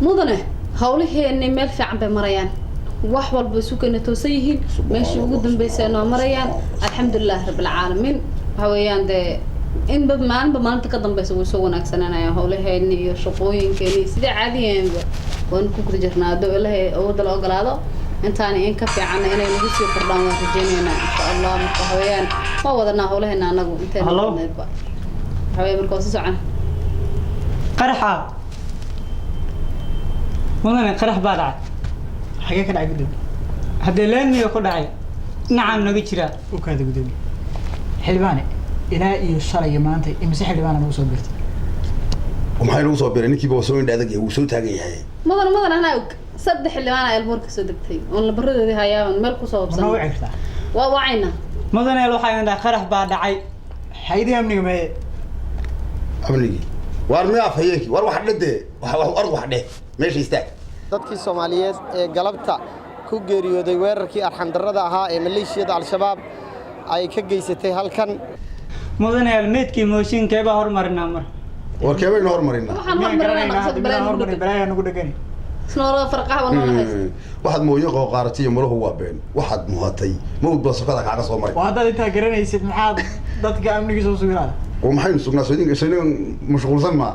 Mudane, hawlaheeni meel fiican bay marayaan, wax walba isu keena toosan yihiin, meeshii ugu dambeysay noo marayaan. Alxamdulilah rabbilcaalamiin. Waxa weeyaan dee inba maalinba maalinta ka dambeysa way soo wanaagsananayaan hawlaheeni iyo shaqooyinkeeni. Sidii caadiyaanba waanu ku guda jirnaa. Hadduu Ilaahay awoodda la ogolaado, intaani in ka fiicanna inay nagu sii kordhaan waan rajeynaynaa, insha Allah. Marka waxa weeyaan waa wadanaa hawlaheena anagu inteena Hello? badneedba. Waxa weeye marka waa si socon. Qaraxa, mudane, qarax baa dhacay. Xagee ka dhacay, gudoomiye? Haddee laamiga ku dhacay, dhinacaan naga jiraa. U kaada, gudoomiye. Xildhibaane, ilaa iyo shalay iyo maanta imise xildhibaana nagu soo birtay? Maxay nagu soo biray? Ninkiiba waa soo indha adag yahay, wuu soo taagan yahay. Mudan, mudan, anaa og. Saddex xildhibaan elboor ka soo degtay oon labaradoodii hayaaban meel kusoo Ma noo hubsan. wici kartaa? Waa wacayna. Mudane, waxaa idin dhahay qarax baa dhacay. Hay'adihi amniga meeye? Amnigii waar miyaa afhayeenkii? Waar wax dheh dee, wax ord, wax dheh, meesha istaag. Dadkii Soomaaliyeed ee galabta ku geeriyooday weerarkii arxandarrada ahaa ee maleeshiyada Al-Shabaab ay ka geysatay halkan. Mudane, meydkii mooshinkee baa hormarinaa mar? War keebaynu hormarinaa? Waxaan Miyaan hormarinaa garanaynaa naqshad hadda midaan balaa hormarin nagu balaayaa nagu dhegani. Isnoolada farqaha waa noola haysta. Waxaad mooyo qooqaaratay iyo mulahu waa been. Waxaad muhatay mawd baa sokada kaaga soo maray. Waa haddaad intaa garanaysid, maxaad dadka amnigiisa u suginaada? Oo maxaynu sugnaa? Soo idin mashquulsan maa.